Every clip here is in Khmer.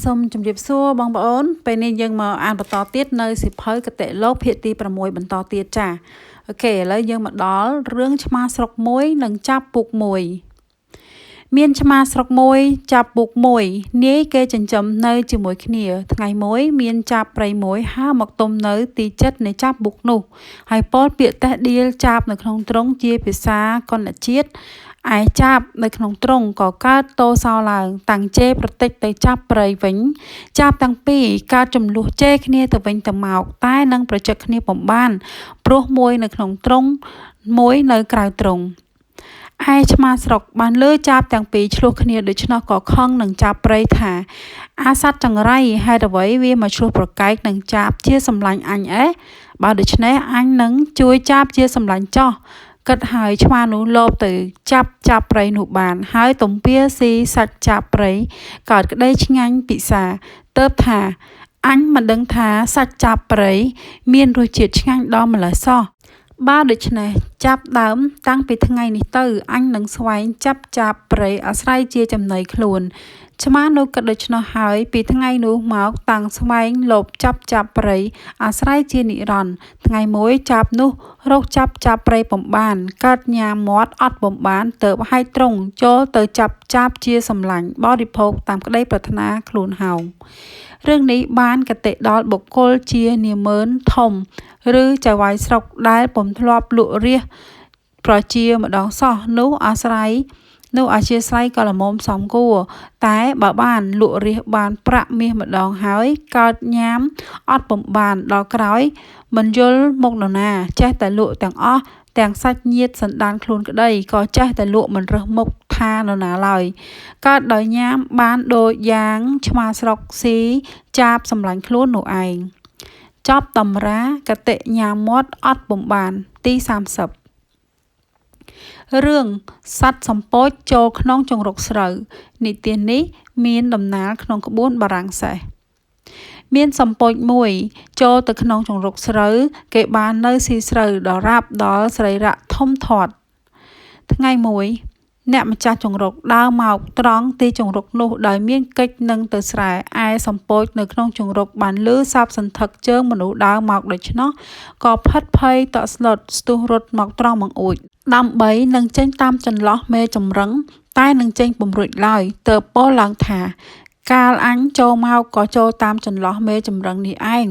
សូមជម្រាបសួរបងប្អូនពេលនេះយើងមកអានបន្តទៀតនៅសៀវភៅគតិលោកភាគទី6បន្តទៀតចា OK ឥឡូវយើងមកដល់រឿងឆ្មាស្រុកមួយនិងចាប់ពូកមួយមានឆ្មាស្រុកមួយចាប់ពូកមួយនាយគេចិញ្ចឹមនៅជាមួយគ្នាថ្ងៃមួយមានចាប់ព្រៃមួយហើរមកទុំនៅទីចិត្តនៃចាប់ពូកនោះហើយពោលពាក្យតេះដៀលចាប់នៅក្នុងទ្រុងជាភាសាកុណជាតិឯចាប់នៅក្នុងទ្រុងក៏កើតតោសោឡើងតាំងជេរប្រតិចទៅចាប់ព្រៃវិញចាប់ទាំងពីរកើតចំនួនជេរគ្នាទៅវិញទៅមកតែនឹងប្រជិកគ្នាពុំបានព្រោះមួយនៅក្នុងទ្រុងមួយនៅក្រៅទ្រុងឯឆ្មាស្រុកបានលើចាប់ទាំងពីរឆ្លោះគ្នាដូច្នោះក៏ខឹងនឹងចាប់ព្រៃថាអាសត្វចង្រៃហេតុអ្វីវាមកឆ្លោះប្រកែកនឹងចាប់ជាសម្លាញ់អញអេបើដូច្នេះអញនឹងជួយចាប់ជាសម្លាញ់ចោះគិតហើយឆ្មានោះលបទៅចាប់ចាប់ព្រៃនោះបានហើយទំពាស៊ីសាច់ចាប់ព្រៃកើតក្តីឆ្ងាញ់ពិសាទៅថាអញមិនដឹងថាសាច់ចាប់ព្រៃមានរសជាតិឆ្ងាញ់ដល់ម្ល៉េះសោះបើដូច្នេះចាប់ដើមតាំងពីថ្ងៃនេះទៅអញនឹងស្វែងចាប់ចាប់ព្រៃអាស្រ័យជាចំណីខ្លួនឆ្មានោះគិតដូច្នោះហើយពីថ្ងៃនោះមកតាំងស្វែងលបចាប់ចាប់ព្រៃអាស្រ័យជានិរន្តរ៍ថ្ងៃមួយចាប់នោះរកចាប់ចាប់ព្រៃពុំបានកើតញ៉ាមមាត់អត់ពុំបានទៅហែកទ្រុងចូលទៅចាប់ចាប់ជាសម្លាញ់បរិភោគតាមក្តីប្រាថ្នាខ្លួនហោងរឿងនេះបានគតិដល់បុគ្គលជានាម៉ឺនធំឬចៅហ្វាយស្រុកដែលពុំធ្លាប់លក់រាសប្រជាម្ដងសោះនោះអាស្រ័យនោះអធ្យាស្រ័យក៏ល្មមសមគួរតែបើបានលក់រាសបានប្រាក់មាសម្ដងហើយកើតញ៉ាមអត់ពុំបានដល់ក្រោយមិនយល់មុខនរណាចេះតែលក់ទាំងអស់ទាំងសាច់ញាតិសន្តានខ្លួនក្តីក៏ចេះតែលក់មិនរើសមុខថានរណាឡើយកើតដោយញ៉ាមបានដូចយ៉ាងឆ្មាស្រុកស៊ីចាបសម្លាញ់ខ្លួននោះឯងចប់តម្រាគតិញ៉ាមមាត់អត់ពុំបានទី30រឿងសត្វសំពោចចូលក្នុងជង្រុកស្រូវនិទាននេះមានដំណាលក្នុងក្បួនបារាំងសេសមានសំពោចមួយចូលទៅក្នុងជង្រុកស្រូវគេបាននៅស៊ីស្រូវដល់រាបដល់សរីរៈធំធាត់ថ្ងៃមួយអ្នកម្ចាស់ជង្រុកដើរមកត្រង់ទីជង្រុកនោះដោយមានកិច្ចនឹងទៅស្រែឯសំពោចនៅក្នុងជង្រុកបានលឺស័ព្ទសន្ធឹកជើងមនុស្សដើរមកដូច្នោះក៏ផិតភ័យតក់ស្លុតស្ទុះរត់មកត្រង់បង្អួចដើម្បីនឹងចេញតាមចន្លោះមេចម្រឹងតែនឹងចេញពុំរួចឡើយទើបពោលឡើងថាកាលអញចូលមកក៏ចូលតាមចន្លោះមេចម្រឹងនេះឯង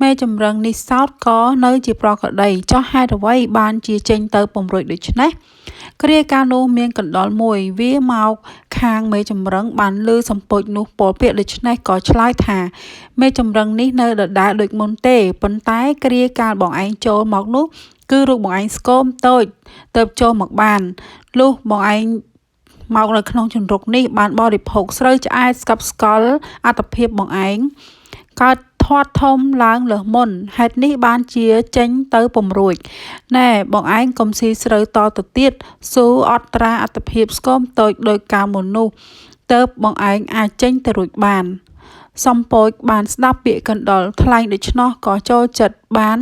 មេចម្រឹងនេះសោតក៏នៅជាប្រក្រតីចោះហេតុអ្វីបានជាចេញទៅពុំរួចដូច្នេះគ្រាកាលនោះមានកណ្ដុរមួយវាមកខាងមេចម្រឹងបានលឺសំពោចនោះពោលពាក្យដូច្នេះក៏ឆ្លើយថាមេចម្រឹងនេះនៅដដែលដូចមុនទេប៉ុន្តែគ្រាកាលបងឯងចូលមកនោះគឺរូបបងឯងស្គមតូចទៅចូលមកបានលុះបងឯងមកនៅក្នុងជង្រុកនេះបានបរិភោគស្រូវឆ្អែតស្កប់ស្កល់អត្តភាពបងឯងកើតធាត់ធំឡើងលើសមុនហេតុនេះបានជាចេញទៅពុំរួចណែបងឯងកុំស៊ីស្រូវតទៅទៀតស៊ូអត់ត្រាអត្តភាពស្គមតូចដោយកាលមុននោះទៅបងឯងអាចចេញទៅរួចបានសំពោចបានស្ដាប់ពាក្យកណ្ដុរថ្លែងដូច្នោះក៏ចូលចិត្តបាន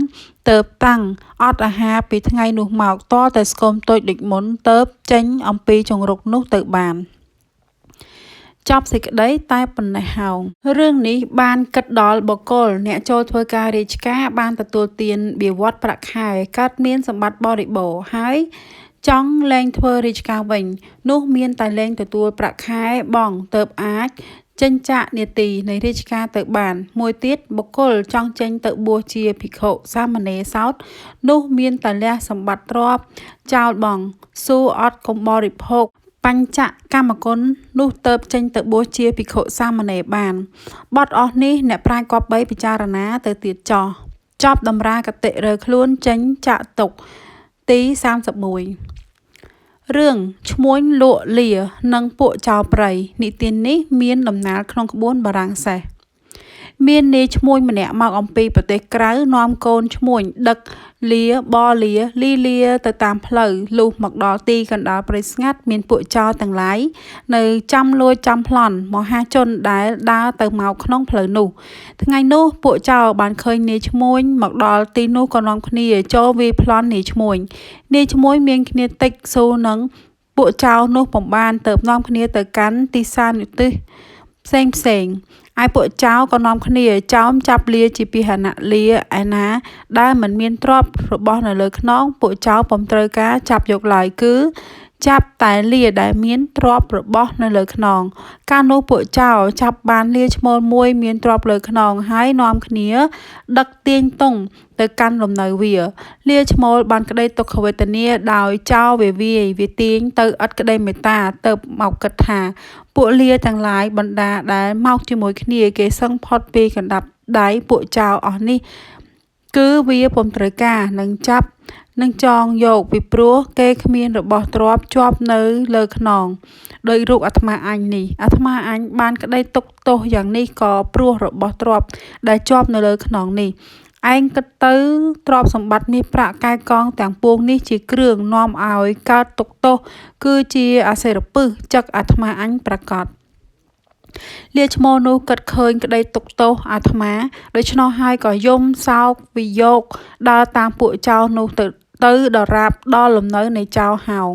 ទៅតាំងអត់អាហារពីថ្ងៃនោះមកតតែស្គមតូចដូចមុនទៅចេញអំពីជង្រុកនោះទៅបានចប់សេចក្តីតែប៉ុណ្ណេះហោងរឿងនេះបានគិតដល់បុគ្គលអ្នកចូលធ្វើការរាជការបានទទួលទានបៀវត្សប្រាក់ខែកើតមានសម្បត្តិបរិបូរណ៍ហើយចង់លែងធ្វើរាជការវិញនោះមានតែលែងទទួលប្រាក់ខែបងទៅអាចចេញចាកនាទីនៃរាជការទៅបានមួយទៀតបុគ្គលចង់ចេញទៅបួសជាភិក្ខុសាមណេរសោតនោះមានតែលះសម្បត្តិទ្រព្យចោលបងស៊ូអត់កុំបរិភោគបញ្ចកម្មគុណនោះទៅចេញទៅបួសជាភិក្ខុសាមណេរបានបទអស់នេះអ្នកប្រាជ្ញគប្បីពិចារណាទៅទៀតចោះចប់តម្រាគតិរើខ្លួនចេញចាក់ទុកទី31រឿងឈ្មួញលក់លានិងពួកចោរព្រៃនិទាននេះមានដំណាលក្នុងក្បួនបារាំងសេសមាននាយឈ្មួញម្នាក់មកអំពីប្រទេសក្រៅនាំកូនឈ្មួញដឹកលាបលាលីលាទៅតាមផ្លូវលុះមកដល់ទីកណ្ដាលព្រៃស្ងាត់មានពួកចោរទាំងឡាយនៅចាំលួចចាំប្លន់មហាជនដែលដើរទៅមកក្នុងផ្លូវនោះថ្ងៃនោះពួកចោរបានឃើញនាយឈ្មួញមកដល់ទីនោះក៏នាំគ្នាចូលវាយប្លន់នាយឈ្មួញនាយឈ្មួញមានគ្នាតិចស៊ូនឹងពួកចោរនោះពុំបានទៅនាំគ្នាទៅកាន់ទីសានុទិសផ្សេងផ្សេង ឯពួកចោរក៏នាំគ្នាចោមចាប់លាជាពាហនៈលាឯណាដែលមិនមានទ្រព្យរបស់នៅលើខ្នងពួកចោរពុំត្រូវការចាប់យកឡើយគឺ ចាប់តែលាដែលមានទ្រព្យរបស់នៅលើខ្នង កាលនោះពួកចោរចាប់បានលាឈ្មោលមួយមានទ្រព្យលើខ្នងហើយនាំគ្នាដឹកទាញទង់ទៅកាន់លំនៅវា លាឈ្មោលបានក្តីទុក្ខវេទនាដោយចោរវាវាយវាទាញទៅឥតក្តីមេត្តាទើបមកគិតថា ពួកលាទាំងឡាយបណ្តាដែលមកជាមួយគ្នាគេសឹងផុតពីកណ្តាប់ដៃពួកចោរអស់នេះ គឺវាពុំត្រូវការនឹងចាប់នឹងចងយកពីព្រោះគេគ្មានរបស់ទ្រព្យជាប់នៅលើខ្នង ដូចរូបអាត្មាអញនេះ អាត្មាអញបានក្តីទុក្ខទោសយ៉ាងនេះក៏ព្រោះរបស់ទ្រព្យដែលជាប់នៅលើខ្នងនេះ ឯងគិតទៅទ្រព្យសម្បត្តិមាសប្រាក់កែកងទាំងពួងនេះជាគ្រឿងនាំឲ្យកើតទុក្ខទោសគឺជាអសិរពិសចឹកអាត្មាអញប្រាកដ លាឈ្មោលនោះគិតឃើញក្តីទុក្ខទោសអាត្មា ដូច្នោះហើយក៏យំសោកវិយោគដើរតាមពួកចោរនោះទៅទៅដរាបដល់លំនៅនៃចោរហោង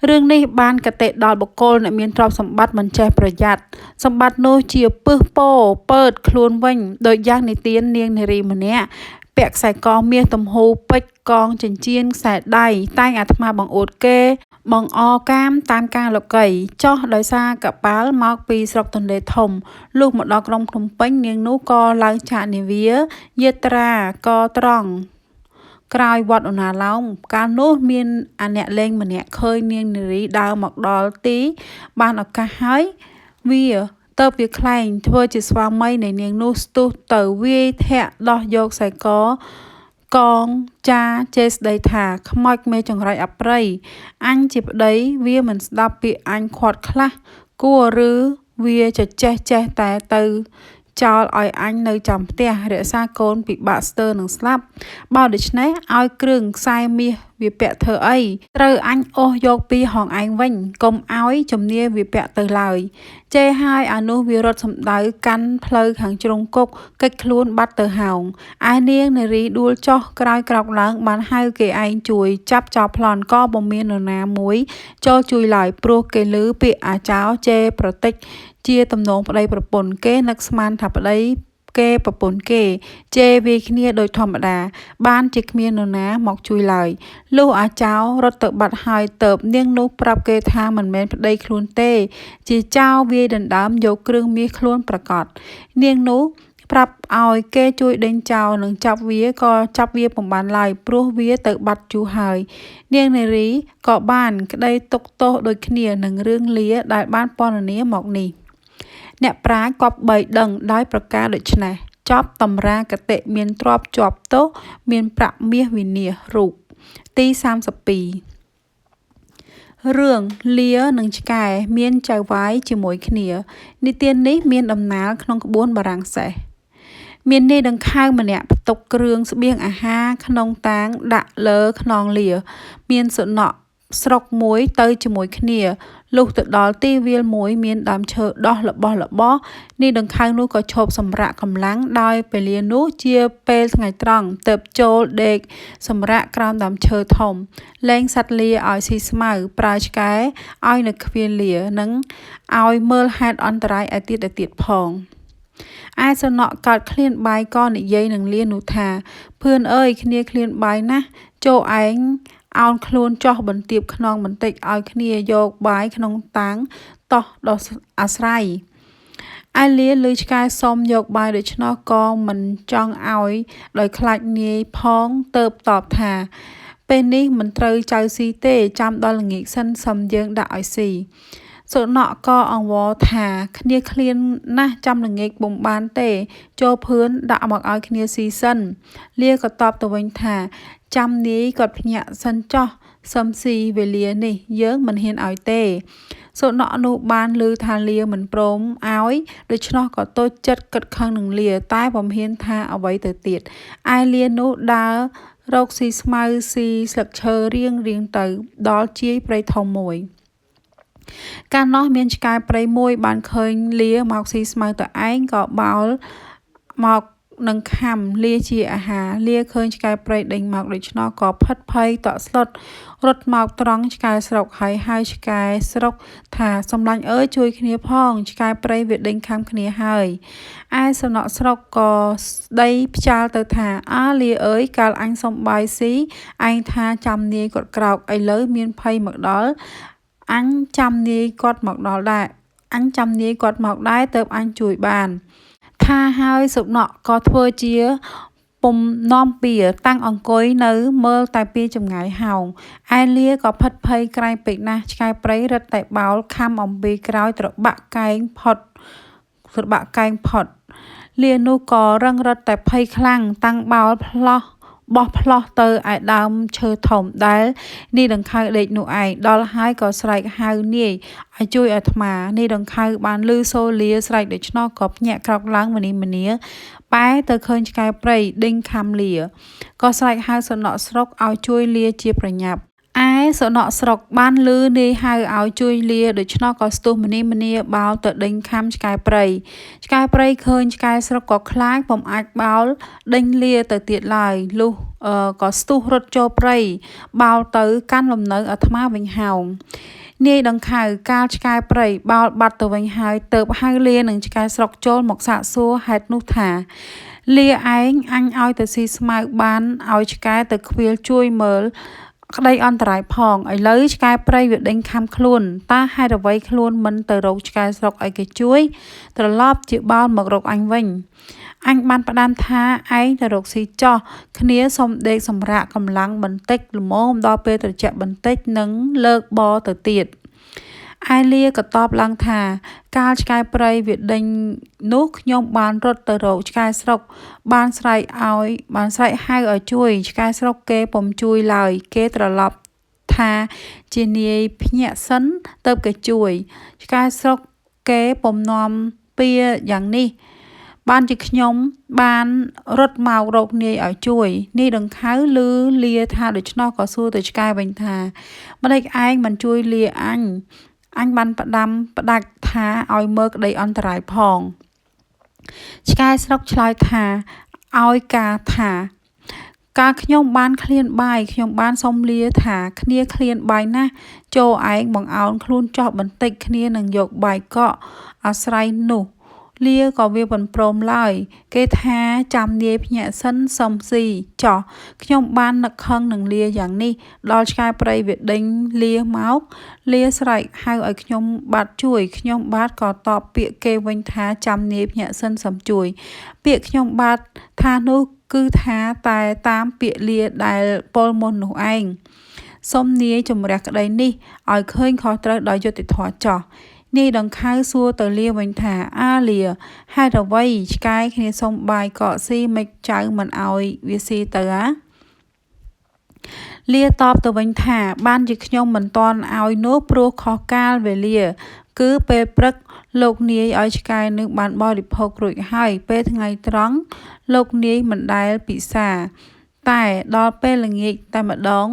រឿងនេះបានគតិដល់បុគ្គលអ្នកមានទ្រព្យសម្បត្តិមិនចេះប្រយ័ត្ន សម្បត្តិនោះជាពឹសពោពើតខ្លួនវិញដូចយ៉ាងនិទាននាងនារីម្នាក់ពាក់ខ្សែកមាសទំហូពេជ្រកងចិញ្ចៀនខ្សែដៃតែងអាត្មាបង្អួតគេបង្អកាមតាមការលោកីចោះដោយសារកប៉ាល់មកពីស្រុកទន្លេធំលុះមកដល់ក្រុងភ្នំពេញនាងនោះក៏ឡើងចាកនាវាយាត្រាក៏ត្រង់ក្រោយវត្តឧណ្ណាលោមកាលនោះមានអាអ្នកលេងម្នាក់ឃើញនាងនារីដើរមកដល់ទីបានឱកាសហើយវាទៅវាក្លែងធ្វើជាស្វាមីនៃនាងនោះស្ទុះទៅវាយធាក់ដោះយកខ្សែកកងចាជេរស្ដីថាខ្មោចមេចង្រៃអប្រិយអញជាប្តីវាមិនស្ដាប់ពាក្យអញខាត់ខ្លះគួរឬវាចចេះចេះតែទៅចោលឲ្យអញនៅចាំផ្ទះរក្សាកូនពិបាកស្ទើរនឹងស្លាប់បើដូច្នេះឲ្យគ្រឿងខ្សែមាសវាពាក់ធ្វើអីត្រូវអញអូសយកពីហងឯងវិញកុំឲ្យជំនាវាពាក់ទៅឡើយជេរហើយអានោះវារត់សំដៅកាន់ផ្លូវខាងជ្រុងគុកគេចខ្លួនបាត់ទៅហោងឯនាងនារីដួលចុះក្រោយក្រោកឡើងបានហៅគេឯងជួយចាប់ចោលប្លន់ក៏ពុំមាននរណាមួយចូលជួយឡើយព្រោះគេឮពាក្យអាចោជេរប្រតិចជាទំនងប្តីប្រពន្ធគេនឹកស្មានថាប្តីគេប្រពន្ធគេជេរវាយគ្នាដូចធម្មតាបានជាគ្មាននរណាមកជួយឡើយលុះអាចោរត់ទៅបាត់ហើយទៅនាងនោះប្រាប់គេថាមិនមែនប្តីខ្លួនទេជាចោរវាយដណ្ដើមយកគ្រឿងមាសខ្លួនប្រាកដនាងនោះប្រាប់ឲ្យគេជួយដេញចោលនិងចាប់វាក៏ចាប់វាពុំបានឡើយព្រោះវាទៅបាត់យូរហើយនាងនារីក៏បានក្តីទុក្ខទោសដូចគ្នានឹងរឿងលាដែលបានពណ៌នាមកនេះអ្នកប្រាជ្ញគប្បីដឹងដោយប្រការដូច្នេះចប់តម្រាគតិមានទ្រព្យជាប់ទោសមានប្រាក់មាសវិនាសរូបទី32រឿងលានិងឆ្កែមានចៅហ្វាយជាមួយគ្នានិទាននេះមានដំណាលក្នុងក្បួនបារាំងសេសមាននាយដង្ខៅម្នាក់ផ្ទុកគ្រឿងស្បៀងអាហារក្នុងតាងដាក់លើខ្នងលាមានសុនខស្រុកមួយទៅជាមួយគ្នាលុះទៅដល់ទីវាលមួយមានដើមឈើដោះរបស់របរនាយដង្ខៅនោះក៏ឈប់សម្រាកកម្លាំងដោយពេលនោះជាពេលថ្ងៃត្រង់ទើបចូលដេកសម្រាកក្រោមដើមឈើធំលែងសត្វលាឲ្យស៊ីស្មៅប្រើឆ្កែឲ្យនៅខ្វៀលលានិងឲ្យមើលហេតុអន្តរាយឯទៀតផងឯសំណក់កើតឃ្លានបាយក៏និយាយនឹងលានោះថាភឿនអើយគ្នាឃ្លានបាយណាស់ចូលឯងអោនខ្លួនចោះបន្ទាបខ្នងបន្តិចឲ្យគ្នាយកបាយក្នុងតាងតោះដោះអាស្រ័យឯលាឮឆ្កែសុំយកបាយដូច្នោះក៏មិនចង់ឲ្យដោយខ្លាចនាយផងទៅតបថាពេលនេះមិនត្រូវចៅស៊ីទេចាំដល់ល្ងាចសិនសឹមយើងដាក់ឲ្យស៊ីសុនខក៏អង្វរថាគ្នាឃ្លានណាស់ចាំល្ងាចពុំបានទេចូលភឿនដាក់មកឲ្យគ្នាស៊ីសិនលាក៏តបទៅវិញថាចាំនាយគាត់ភ្ញាក់សិនចោះសឹមស៊ីវេលានេះយើងមិនហ៊ានឲ្យទេសុនខនោះបានឮថាលាមិនព្រមឲ្យដូច្នោះក៏តូចចិត្តគិតខឹងនឹងលាតែពុំហ៊ានថាអ្វីទៅទៀតឯលានោះដើររកស៊ីស្មៅស៊ីស្លឹកឈើរៀងៗទៅដល់ជាយព្រៃធំមួយកាលនោះមានឆ្កែព្រៃមួយបានឃើញលាមកស៊ីស្មៅទៅឯងក៏បោលមក នឹងខាំលាជាអាហារ លាឃើញឆ្កែព្រៃដេញមកដូច្នោះក៏ភិតភ័យតក់ស្លុតរត់មកត្រង់ឆ្កែស្រុកហើយហៅឆ្កែស្រុកថាសំឡាញ់អើយជួយគ្នាផងឆ្កែព្រៃវាដេញខាំគ្នាហើយឯសំណក់ស្រុកក៏ស្ដីផ្ចាលទៅថាអាលាអើយកាលអញសុំបាយស៊ីឯងថាចាំនាយគាត់ក្រោកឥឡូវមានភ័យមកដល់អញចាំនាយគាត់មកដល់ដែរអញចាំនាយគាត់មកដែរទៅអញជួយបានថាហើយសំណក់ក៏ធ្វើជាពុំនាំពៀតាំងអង្គុយនៅមើលតែពីចម្ងាយហោងឯលាក៏ភិតភ័យក្រែងពេកណាស់ឆ្កែព្រៃរឹតតែបោលខំអំពីក្រោយត្របាក់កែងផុតត្របាក់កែងផុតលានោះក៏រឹងរឹតតែភ័យខ្លាំងតាំងបោលផ្លោះបោះផ្លោះទៅឯដើមឈើធំដែលនាយដង្ខៅដេកនោះឯងដល់ហើយក៏ស្រែកហៅនាយឲ្យជួយអាត្មានាយដង្ខៅបានឮសូរលាស្រែកដូច្នោះក៏ភ្ញាក់ក្រោកឡើងមនីមនាបែរទៅឃើញឆ្កែព្រៃដេញខាំលាក៏ស្រែកហៅសំណក់ស្រុកឲ្យជួយលាជាប្រញាប់ឯសំណក់ស្រុកបានឮនាយហៅឲ្យជួយលាដូច្នោះក៏ស្ទុះមនីមនាបោលទៅដេញខាំឆ្កែព្រៃឆ្កែព្រៃឃើញឆ្កែស្រុកក៏ខ្លាចពុំអាចបោលដេញលាទៅទៀតឡើយលុះក៏ស្ទុះរត់ចូលព្រៃបោលទៅកាន់លំនៅអាត្មាវិញហោងនាយដង្ខៅកាលឆ្កែព្រៃបោលបាត់ទៅវិញហើយទៅហៅលានឹងឆ្កែស្រុកចូលមកសាកសួរហេតុនោះថាលាឯងអញឲ្យទៅស៊ីស្មៅបានឲ្យឆ្កែទៅខ្វៀលជួយមើលក្តីអន្តរាយផងឥឡូវឆ្កែព្រៃវាដេញខាំខ្លួនតើហេតុអ្វីខ្លួនមិនទៅរកឆ្កែស្រុកឲ្យគេជួយត្រឡប់ជាបោលមករកអញវិញអញបានផ្ដាំថាឯងទៅរកស៊ីចោះគ្នាសុំដេកសម្រាកកម្លាំងបន្តិចល្មមដល់ពេលត្រជាក់បន្តិចនឹងលើកបទៅទៀតឯលាក៏តបឡើងថាកាលឆ្កែព្រៃវាដេញនោះខ្ញុំបានរត់ទៅរកឆ្កែស្រុកបានស្រែកឲ្យបានស្រែកហៅឲ្យជួយឆ្កែស្រុកគេពុំជួយឡើយគេត្រឡប់ថាជានាយភ្ញាក់សិនទៅគេជួយឆ្កែស្រុកគេពុំនាំពៀយ៉ាងនេះបានជាខ្ញុំបានរត់មករកនាយឲ្យជួយនាយដង្ខៅឮលាថាដូច្នោះក៏សួរទៅឆ្កែវិញថាម្ដេចឯងមិនជួយលាអញអញបានផ្ដាំផ្ដាច់ថាឲ្យមើលក្តីអន្តរាយផងឆ្កែស្រុកឆ្លើយថាឲ្យការថាកាលខ្ញុំបានឃ្លានបាយខ្ញុំបានសុំលាថាគ្នាឃ្លានបាយណាស់ចូលឯងបង្អោនខ្លួនចោះបន្តិចគ្នានឹងយកបាយកក់អាស្រ័យនោះលាក៏វាមិនព្រមឡើយគេថាចាំនាយភ្ញាក់សិនសុំស៊ីចោះខ្ញុំបាននឹកខឹងនឹងលាយ៉ាងនេះដល់ឆ្កែព្រៃវាដេញលាមកលាស្រែកហៅឲ្យខ្ញុំបាទជួយខ្ញុំបាទក៏តបពាក្យគេវិញថាចាំនាយភ្ញាក់សិនសុំជួយពាក្យខ្ញុំបាទថានោះគឺថាតែតាមពាក្យលាដែលពលមុននោះឯងសុំនាយជំរះក្តីនេះឲ្យឃើញខុសត្រូវដោយយុត្តិធម៌ចោះនាយដង្ខៅសួរទៅលាវិញថាអាលាហេតុអ្វីឆ្កែគ្នាសុំបាយកកស៊ីមិនចៅមិនឲ្យវាស៊ីទៅអាលាតបទៅវិញថាបានជាខ្ញុំមិនទាន់ឲ្យនោះព្រោះខុសកាលវេលាគឺពេលព្រឹកលោកនាយឲ្យឆ្កែនឹងបានបរិភោគរួចហើយពេលថ្ងៃត្រង់លោកនាយមិនដែលពិសាតែដល់ពេលល្ងាចតែម្ដង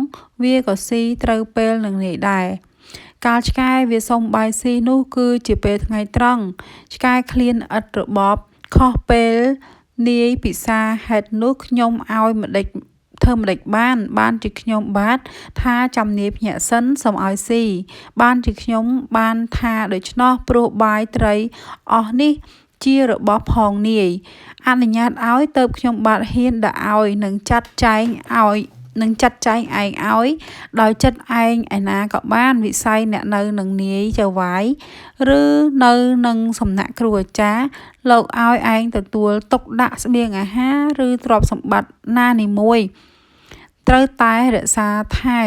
វាក៏ស៊ីត្រូវពេលនឹងនាយដែរកាលឆ្កែវាសុំបាយស៊ីនោះគឺជាពេលថ្ងៃត្រង់ឆ្កែឃ្លានឥតរបបខុសពេលនាយពិសាហេតុនោះខ្ញុំឲ្យម្ដេចធ្វើម្ដេចបានបានជាខ្ញុំបាទថាចាំនាយភ្ញាក់សិនសុំឲ្យស៊ីបានជាខ្ញុំបានថាដូច្នោះព្រោះបាយត្រីអស់នេះជារបស់ផងនាយអនុញ្ញាតឲ្យទៅខ្ញុំបាទហ៊ានដាក់ឲ្យនឹងចាត់ចែងឲ្យនឹងចាត់ចែងឯងឲ្យដោយចិត្តឯងឯណាក៏បានវិស័យអ្នកនៅនឹងនាយចៅវាយឬនៅនឹងសំណាក់គ្រូអាចារ្យលោកឲ្យឯងទទួលទុកដាក់ស្បៀងអាហារឬទ្រព្យសម្បត្តិណានីមួយត្រូវតែរក្សាថែ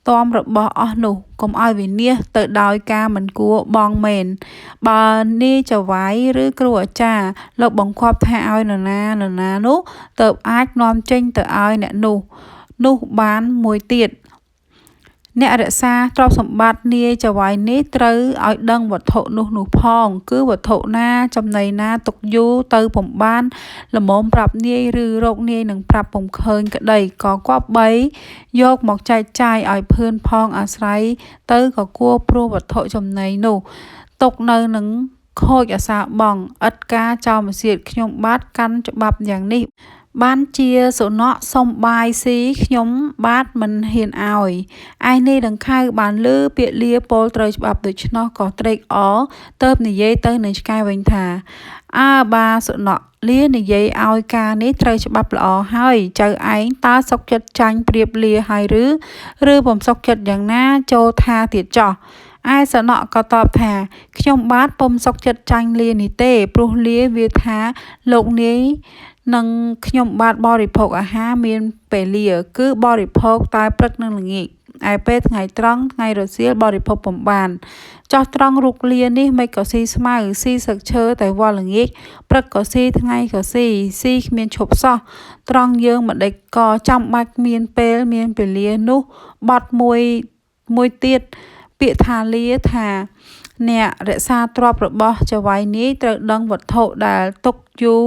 ទាំរបស់អស់នោះកុំឲ្យវិនាសទៅដោយការមិនគួរបង់មែនបើនាយចៅវាយឬគ្រូអាចារ្យលោកបង្គាប់ថាឲ្យនរណានរណានោះទៅអាចនាំចេញទៅឲ្យអ្នកនោះនោះបានមួយទៀតអ្នករក្សាទ្រព្យសម្បត្តិនាយចៅវាយនេះត្រូវឲ្យដឹងវត្ថុនោះនោះផងគឺវត្ថុណាចំណីណាទុកយូរទៅពុំបានល្មមប្រាប់នាយឬរកនាយនឹងប្រាប់ពុំឃើញក្តីក៏គប្បីយកមកចែកចាយឲ្យភឿនផងអាស្រ័យទៅក៏គួរព្រោះវត្ថុចំណីនោះទុកនៅនឹង ខូចអសារបង់ ឥតការចោលម្សៀតខ្ញុំបាទកាន់ច្បាប់យ៉ាងនេះបានជាសុនខសុំបាយស៊ីខ្ញុំបាទមិនហ៊ានឲ្យ ឯនាយដង្ខៅបានឮពាក្យលាពោលត្រូវច្បាប់ដូច្នោះក៏ត្រេកអរទើបនិយាយទៅនឹងឆ្កែវិញថា អើបាសុនខលានិយាយឲ្យការនេះត្រូវច្បាប់ល្អហើយចៅឯងតើសុខចិត្តចាញ់ប្រៀបលាហើយឬឬពុំសុខចិត្តយ៉ាងណាចូលថាទៀតចោះឯសុនខក៏តបថាខ្ញុំបាទពុំសុខចិត្តចាញ់លានេះទេព្រោះលាវាថាលោកនាយនឹងខ្ញុំបាទបរិភោគអាហារមានពេលលាគឺបរិភោគតែព្រឹកនិងល្ងាចឯពេលថ្ងៃត្រង់ថ្ងៃរសៀលបរិភោគពុំបានចោះត្រង់រូបលានេះមិនក៏ស៊ីស្មៅស៊ីសឹកឈើតែវល់ល្ងាចព្រឹកក៏ស៊ីថ្ងៃក៏ស៊ីស៊ីគ្មានឈប់សោះត្រង់យើងមិនដេចក៏ចាំបាច់មានពេលមានពលានោះបត់មួយមួយទៀតពាក្យថាលាថាអ្នករក្សាទ្រព្យរបស់ចៅហ្វាយនាយត្រូវដឹងវត្ថុដែលទុកយូរ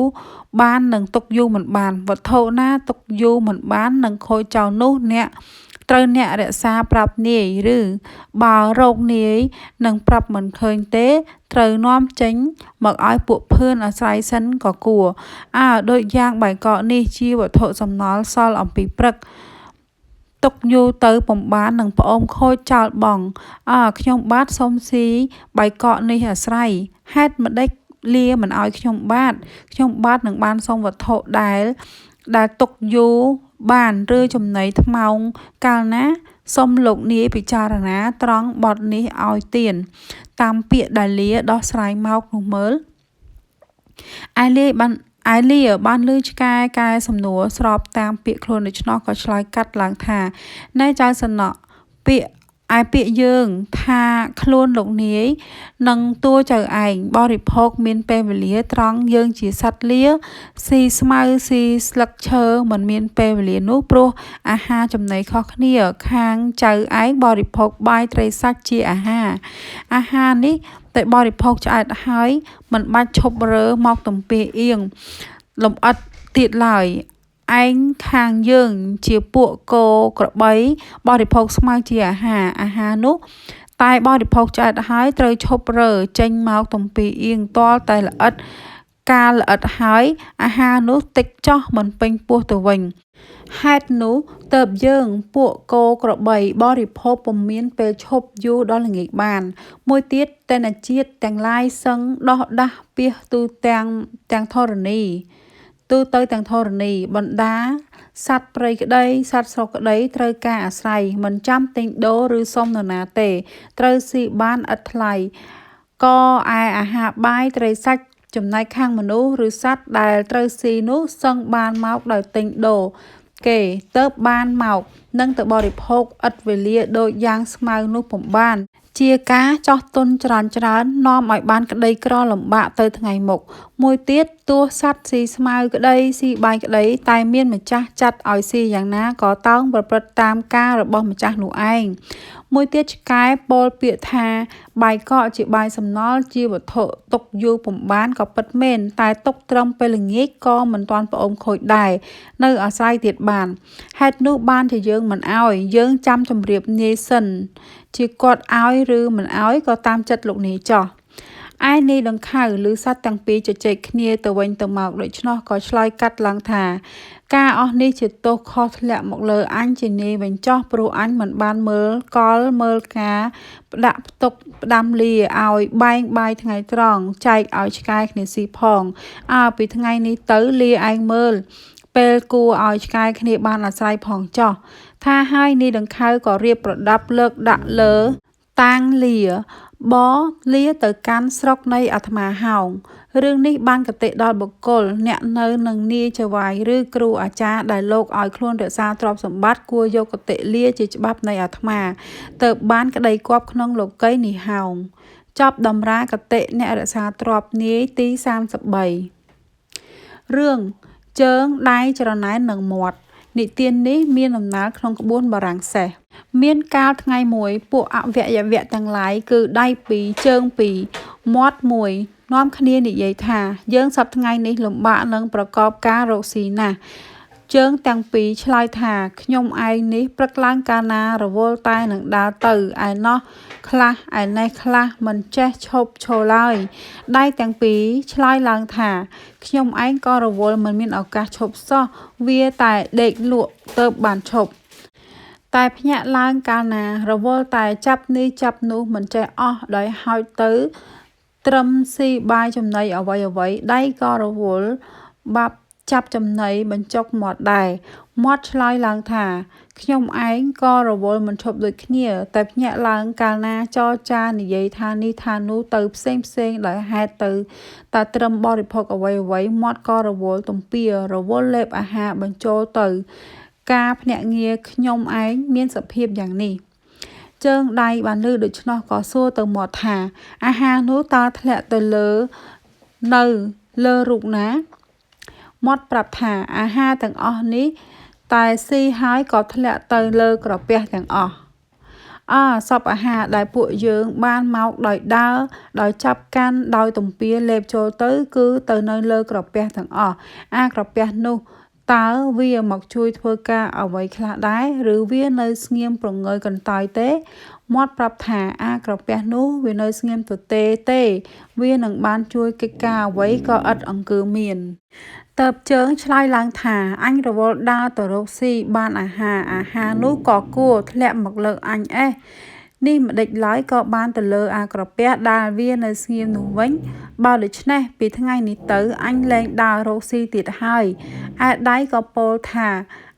បាននិងទុកយូរមិនបានវត្ថុណាទុកយូរមិនបាននឹងខូចចោលនោះអ្នកត្រូវអ្នករក្សាប្រាប់នាយឬបើរកនាយនឹងប្រាប់មិនឃើញទេត្រូវនាំចេញមកឲ្យពួកភឿនអាស្រ័យសិនក៏គួរអើដូចយ៉ាងបាយកកនេះជាវត្ថុសំណល់សល់អំពីព្រឹកទុកយូរទៅពុំបាននឹងផ្អូមខូចចោលបងអើខ្ញុំបាទសុំស៊ីបាយកកនេះអាស្រ័យហេតុម្ដេចលាមិនឲ្យខ្ញុំបាទខ្ញុំបាទនឹងបានសុំវត្ថុដែលទុកយូរបានឬចំណីថ្មោងកាលណាសុំលោកនាយពិចារណាត្រង់បទនេះឲ្យទៀនតាមពាក្យដែលលាដោះស្រាយមកនោះមើលឯលាបានឮឆ្កែកែសំណួរស្របតាមពាក្យខ្លួនដូច្នោះក៏ឆ្លើយកាត់ឡើងថាណែចៅសនៈពាក្យឯពាក្យយើងថាខ្លួនលោកនាយនិងតួចៅឯងបរិភោគមានពេលវេលាត្រង់យើងជាសត្វលាស៊ីស្មៅស៊ីស្លឹកឈើមិនមានពេលវេលានោះព្រោះអាហារចំណីខុសគ្នាខាងចៅឯងបរិភោគបាយត្រីសាច់ជាអាហារអាហារនេះតែបរិភោគឆ្អែតហើយមិនបាច់ឈប់រើមកទំពាអៀងលំអិតទៀតឡើយឯងខាងយើងជាពួកគោក្របីបរិភោគស្មៅជាអាហារអាហារនោះតែបរិភោគឆ្អែតហើយត្រូវឈប់រើចេញមកទំពាអៀងទាល់តែល្អិតកាលល្អិតហើយអាហារនោះតិចចោះមិនពេញពោះទៅវិញហេតុនោះទើបយើងពួកគោក្របីបរិភោគពុំមានពេលឈប់យូរដល់ល្ងាចបានមួយទៀតតនជាតិទាំងឡាយសឹងដោះដាស់ពាសទូទាំងទាំងធរណីទូទៅទាំងធរណីបណ្ដាសត្វព្រៃក្តីសត្វស្រុកក្តីត្រូវការអាស្រ័យមិនចាំទិញដូរឬសុំនរណាទេត្រូវស៊ីបានឥតថ្លៃក៏ឯអាហារបាយត្រីសាច់ចំណែកខាងមនុស្សឬសត្វដែលត្រូវស៊ីនោះសឹងបានមកដោយទិញដូរគេទៅបានមកនឹងទៅបរិភោគឥតវេលាដូចយ៉ាងស្មៅនោះពុំបានជាការចោះទុនច្រើនច្រើននាំឲ្យបានក្តីក្រលំបាកទៅថ្ងៃមុខមួយទៀតទោះសត្វស៊ីស្មៅក្តីស៊ីបាយក្តីតែមានម្ចាស់ចាត់ឲ្យស៊ីយ៉ាងណាក៏តោងប្រព្រឹត្តតាមការរបស់ម្ចាស់នោះឯងមួយទៀតឆ្កែពោលពាក្យថាបាយកកជាបាយសំណល់ជាវត្ថុទុកយូរពុំបានក៏ពិតមែនតែទុកត្រឹមពេលល្ងាចក៏មិនទាន់ផ្អូមខូចដែរនៅអាស្រ័យទៀតបានហេតុនោះបានជាយើងមិនឲ្យយើងចាំជម្រាបនាយសិនជាគាត់ឲ្យឬមិនឲ្យក៏តាមចិត្តលោកនាយចោះឯនាយដង្ខៅឬសត្វទាំងពីរជជែកគ្នាទៅវិញទៅមកដូច្នោះក៏ឆ្លើយកាត់ឡើងថាការអស់នេះជាទោសខុសធ្លាក់មកលើអញជានាយវិញចោះព្រោះអញមិនបានមើលកលមើលការផ្ដាក់ផ្ទុកផ្ដាំលាឲ្យបែងបាយថ្ងៃត្រង់ចែកឲ្យឆ្កែគ្នាស៊ីផងអើពីថ្ងៃនេះទៅលាឯងមើលពេលគួរឲ្យឆ្កែគ្នាបានអាស្រ័យផងចោះថាហើយនាយដង្ខៅក៏រៀបប្រដាប់លើកដាក់លើតាងលាបលាទៅកាន់ស្រុកនៃអាត្មាហោងរឿងនេះបានគតិដល់បុគ្គលអ្នកនៅនឹងនាយចៅហ្វាយឬគ្រូអាចារ្យដែលលោកឲ្យខ្លួនរក្សាទ្រព្យសម្បត្តិគួរយកគតិលាជាច្បាប់នៃអាត្មាទៅបានក្តីគប់ក្នុងលោកីយ៍នេះហោងចប់តម្រាគតិអ្នករក្សាទ្រព្យនាយទី33រឿងជើងដៃច្រណែននិងមាត់និទាននេះមានដំណាលក្នុងក្បួនបារាំងសេសមានកាលថ្ងៃមួយពួកអវយវៈទាំងឡាយគឺដៃពីរជើងពីរមាត់មួយនាំគ្នានិយាយថាយើងសប្តាហ៍ថ្ងៃនេះលំបាកនឹងប្រកបការរកស៊ីណាស់ជើងទាំងពីរឆ្លើយថាខ្ញុំឯងនេះព្រឹកឡើងកាលណារវល់តែនឹងដើរទៅឯណោះ ខ្លះឯនេះខ្លះមិនចេះឈប់ឈរឡើយ ដៃទាំងពីរឆ្លើយឡើងថា ខ្ញុំឯងក៏រវល់មិនមានឱកាសឈប់សោះ វាតែដេកលក់ទើបបានឈប់ តែភ្ញាក់ឡើងកាលណា រវល់តែចាប់នេះចាប់នោះមិនចេះអស់ដោយហោចទៅត្រឹមស៊ីបាយចំណីអ្វីៗដៃក៏រវល់បាប់ចាប់ចំណីបញ្ចុកមាត់ដែរ មាត់ឆ្លើយឡើងថា ខ្ញុំឯងក៏រវល់មិនឈប់ដូចគ្នា តែភ្ញាក់ឡើងកាលណាចរចានិយាយថានេះថានោះទៅផ្សេងៗដោយហេតុទៅតែត្រឹមបរិភោគអ្វីៗមាត់ក៏រវល់ទំពារវល់លេបអាហារបញ្ចូលទៅ ការភ្នាក់ងារខ្ញុំឯងមានសភាពយ៉ាងនេះ ជើងដៃបានឮដូច្នោះក៏សួរទៅមាត់ថា អាហារនោះតើធ្លាក់ទៅលើនៅលើរូបណា មាត់ប្រាប់ថា អាហារទាំងអស់នេះតែស៊ីហើយក៏ធ្លាក់ទៅលើក្រពះទាំងអស់ អើសព្វអាហារដែលពួកយើងបានមកដោយដើរដោយចាប់កាន់ដោយទំពាលេបចូលទៅគឺទៅនៅលើក្រពះទាំងអស់ អាក្រពះនោះតើវាមកជួយធ្វើការអ្វីខ្លះដែរ ឬវានៅស្ងៀមព្រងើយកន្តើយទេ មាត់ប្រាប់ថា អាក្រពះនោះវានៅស្ងៀមទទេទេ វានឹងបានជួយកិច្ចការអ្វីក៏ឥតអង្គើមាន ទើបជើងឆ្លើយឡើងថា អញរវល់ដើរទៅរកស៊ីបានអាហារ អាហារនោះក៏គួរធ្លាក់មកលើអញអេះ នេះម្តេចឡើយក៏បានទៅលើអាក្រពះដែលវានៅស្ងៀមនោះវិញ បើដូច្នេះពីថ្ងៃនេះទៅអញលែងដើររកស៊ីទៀតហើយ ឯដៃក៏ពោលថា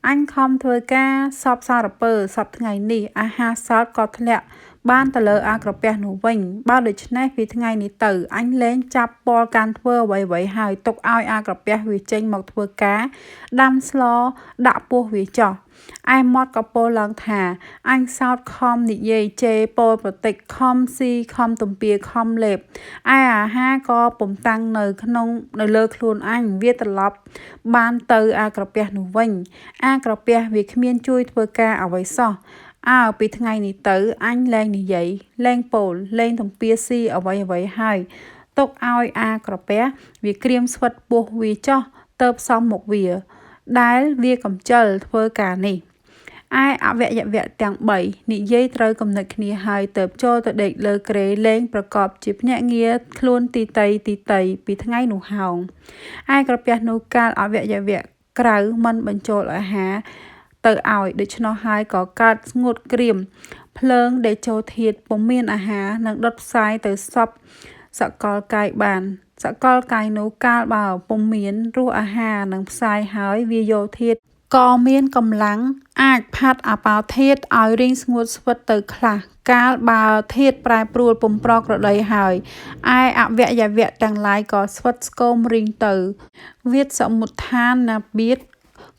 អញខំធ្វើការសព្វសារពើសព្វថ្ងៃនេះ អាហារសោតក៏ធ្លាក់បានទៅលើអាក្រពះនោះវិញ បើដូច្នេះពីថ្ងៃនេះទៅអញលែងចាប់ពលកាន់ធ្វើអ្វីៗហើយ ទុកឲ្យអាក្រពះវាចេញមកធ្វើការដាំស្លដាក់ពោះវាចោះ ឯមាត់ក៏ពោលឡើងថា អញសោតខំនិយាយជេរពោលប្រតិចខំស៊ីខំទំពាខំលេប ឯអាហារក៏ពុំតាំងនៅក្នុងនៅលើខ្លួនអញ វាត្រឡប់បានទៅអាក្រពះនោះវិញ អាក្រពះវាគ្មានជួយធ្វើការអ្វីសោះ អើពីថ្ងៃនេះទៅអញលែងនិយាយលែងពោលលែងទំពាស៊ីអ្វីៗហើយ ទុកឲ្យអាក្រពះវាក្រៀមស្វិតពោះវាចោះទៅផ្សំមុខវា ដែលវាកម្ជិលធ្វើការនេះ ឯអវយវៈទាំងបីនិយាយត្រូវគំនិតគ្នាហើយទើបចូលទៅដេកលើគ្រែលែងប្រកបជាភ្នាក់ងារខ្លួនទីទៃទីទៃពីថ្ងៃនោះហោង ឯក្រពះនោះកាលអវយវៈក្រៅមិនបញ្ចូលអាហារទៅឲ្យដូច្នោះហើយក៏កើតស្ងួតក្រៀមភ្លើងតេជោធាតុពុំមានអាហារនឹងដុតផ្សាយទៅសព្វសកលកាយបាន សកលកាយនោះកាលបើពុំមានរសអាហារនឹងផ្សាយហើយវាយោធាតុក៏មានកម្លាំងអាចផាត់អបោធាតុឲ្យរីងស្ងួតស្វិតទៅខ្លះ កាលបើធាតុប្រែប្រួលពុំប្រក្រតីហើយ ឯអវយវៈទាំងឡាយក៏ស្វិតស្គមរីងទៅ វាទសមុដ្ឋានបៀត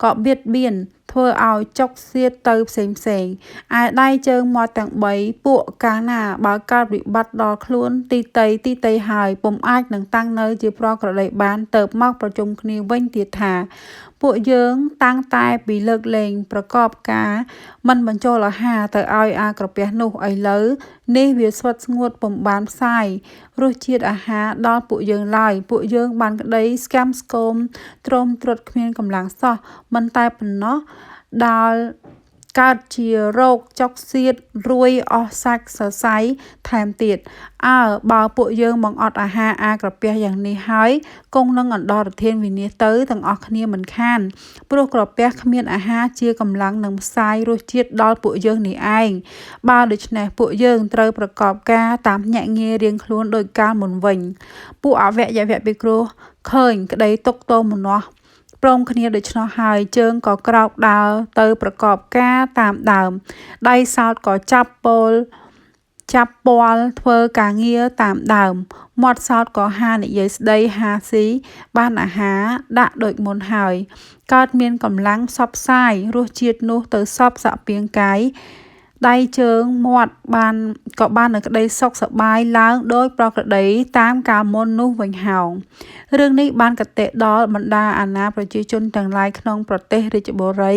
ក៏បៀតបៀនធ្វើឲ្យចុកសៀតទៅផ្សេងៗ ឯដៃជើងមាត់ទាំងបីពួកកាលណាបើកើតវិបត្តិដល់ខ្លួនទីទៃទីទៃហើយពុំអាចនឹងតាំងនៅជាប្រក្រតីបាន ទើបមកប្រជុំគ្នាវិញទៀតថា ពួកយើងតាំងតែពីលើកលែងប្រកបការមិនបញ្ចូលអាហារទៅឲ្យអាក្រពះនោះ ឥឡូវនេះវាស្វិតស្ងួតពុំបានផ្សាយរសជាតិអាហារដល់ពួកយើងឡើយ ពួកយើងបានក្តីស្គាំស្គមទ្រាំទ្រុឌគ្មានកម្លាំងសោះ មិនតែប៉ុណ្ណោះដល់កើតជារោគចុកសៀតរួយអស់សាច់សរសៃថែមទៀត អើបើពួកយើងបង្អត់អាហារអាក្រពះយ៉ាងនេះហើយគង់នឹងអន្តរធានវិនាសទៅទាំងអស់គ្នាមិនខាន ព្រោះក្រពះគ្មានអាហារជាកម្លាំងនឹងផ្សាយរសជាតិដល់ពួកយើងនេះឯង បើដូច្នេះពួកយើងត្រូវប្រកបការតាមភ្នាក់ងាររៀងខ្លួនដូចកាលមុនវិញ ពួកអវយវៈពិគ្រោះឃើញក្តីទុក្ខទោមនស្សព្រមគ្នាដូច្នោះហើយជើងក៏ក្រោកដើរទៅប្រកបការតាមដើម ដៃសោតក៏ចាប់ពោលចាប់ពាល់ធ្វើការងារតាមដើម មាត់សោតក៏ហានិយាយស្ដីហាស៊ីបានអាហារដាក់ដូចមុនហើយ កើតមានកម្លាំងផ្សព្វផ្សាយរសជាតិនោះទៅសព្វសពាងកាយ ដៃជើងមាត់បានក៏បាននៅក្តីសុខសប្បាយឡើងដោយប្រក្រតីតាមកាលមុននោះវិញហោង រឿងនេះបានកតិដល់បណ្ដាអាណាប្រជាជនទាំងឡាយក្នុងប្រទេសរាជបុរី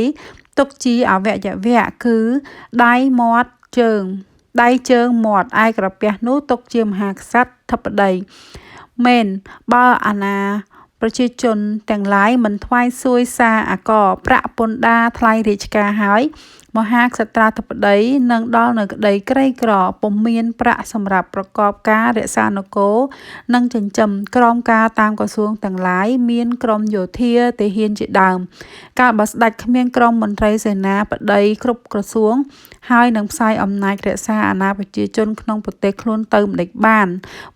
ទុកជាអវយវៈគឺដៃមាត់ជើងដៃជើងមាត់ឯក្រពះនោះទុកជាមហាក្សត្រធិបតីមែនបើអាណាប្រជាជនទាំងឡាយមិនថ្វាយសួយសារអាករប្រាក់ពន្ធដារថ្លៃរាជការហើយ មហាក្សត្រាធិបតីនឹងដល់នៅក្តីក្រីក្រពុំមានប្រាក់សម្រាប់ប្រកបការរក្សានគរនិងចិញ្ចឹមក្រមការតាមក្រសួងទាំងឡាយមានក្រុមយោធាទាហានជាដើមកាលបើស្ដេចគ្មានក្រុមមន្ត្រីសេនាបតីគ្រប់ក្រសួងហើយនឹងផ្សាយអំណាចរក្សាអាណាប្រជាជនក្នុងប្រទេសខ្លួនទៅម្តេចបាន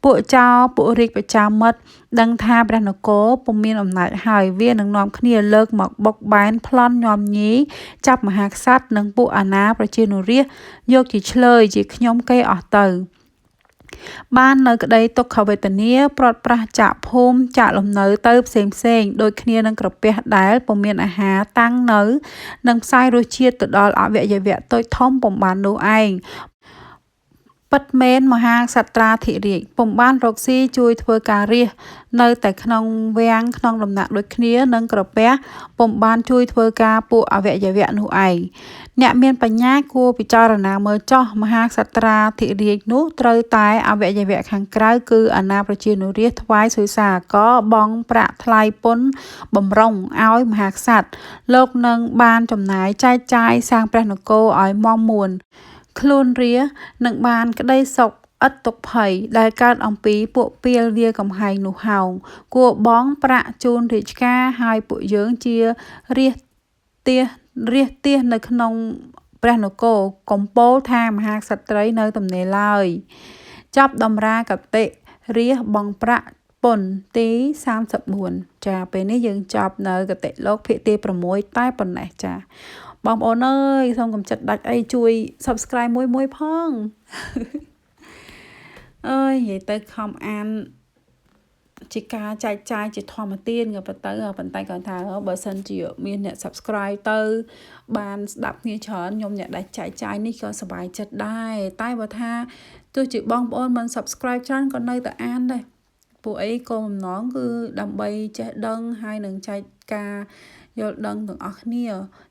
ពួកចោរពួករាជបច្ចាមិត្តដឹងថាព្រះនគរពុំមានអំណាចហើយវានឹងនាំគ្នាលើកមកបុកបែនប្លន់ញាំញីចាប់មហាក្សត្រនិងពួកអាណាប្រជានុរាស្ត្រយកជាឈ្លើយជាខ្ញុំគេអស់ទៅបាននៅក្តីទុក្ខវេទនាព្រាត់ប្រាសចាកភូមិចាកលំនៅទៅផ្សេងផ្សេងដូចគ្នានឹងក្រពះដែលពុំមានអាហារតាំងនៅនិងផ្សាយរសជាតិទៅដល់អវយវៈតូចធំពុំបាននោះឯងពិតមែនមហាក្សត្រាធិរាជពុំបានរកស៊ីជួយធ្វើការរាស្ត្រនៅតែក្នុងវាំងក្នុងដំណាក់ដូចគ្នានឹងក្រពះពុំបានជួយធ្វើការពួកអវយវៈនោះឯងអ្នកមានបញ្ញាគួរពិចារណាមើលចោះមហាក្សត្រាធិរាជនោះត្រូវតែអវយវៈខាងក្រៅគឺអាណាប្រជានុរាស្ត្រថ្វាយសុយសាកបង់ប្រាក់ថ្លៃពន្ធបំរុងឲ្យមហាក្សត្រលោកនឹងបានចំណាយចែកចាយសាងព្រះនគរឲ្យមាំមួនខ្លួនរានឹងបានក្តីសុខឥតទុក្ខភ័យដែលកើតអំពីពួកពាលវាកំហែងនោះហោងគួរបង់ប្រាក់ជូនរាជការហើយពួកយើងជារាស្ត្រទាសនៅក្នុងព្រះនគរកំពោលថាមហាក្សត្រីនៅទំនេរឡើយចាប់តម្រាកតិរាស្ត្របង់ប្រាក់ពន្ធទី34ចាពេលនេះយើងចប់នៅគតិលោកភាគទី6តែប៉ុណ្ណេះចាបងប្អូនអើយសូមកុំចិត្តដាច់អីជួយ Subscribe មួយមួយផងអើយនិយាយទៅខំអានជាការចែកចាយជាធម្មទានក៏ប៉ុន្តែប៉ុន្តែគាត់ថាបើសិនជាមានអ្នក Subscribe ទៅបានស្ដាប់គ្នាច្រើនខ្ញុំអ្នកដែលចែកចាយនេះក៏សប្បាយចិត្តដែរតែបើថាទោះជាបងប្អូនមិន Subscribe ច្រើនក៏នៅតែអានដែរពួកអីគោលបំណងគឺដើម្បីចេះដឹងហើយនឹងចែកការយល់ដឹងទាំងអស់គ្នា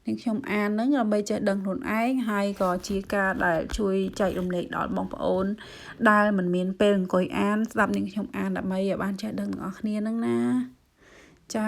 នឹងខ្ញុំអានហ្នឹងដើម្បីចេះដឹងខ្លួនឯងហើយក៏ជាការដែលជួយចែករំលែកដល់បងប្អូនដែលមិនមានពេលអង្គុយអានស្ដាប់នឹងខ្ញុំអានដើម្បីឲ្យបានចេះដឹងទាំងអស់គ្នាហ្នឹងណាចា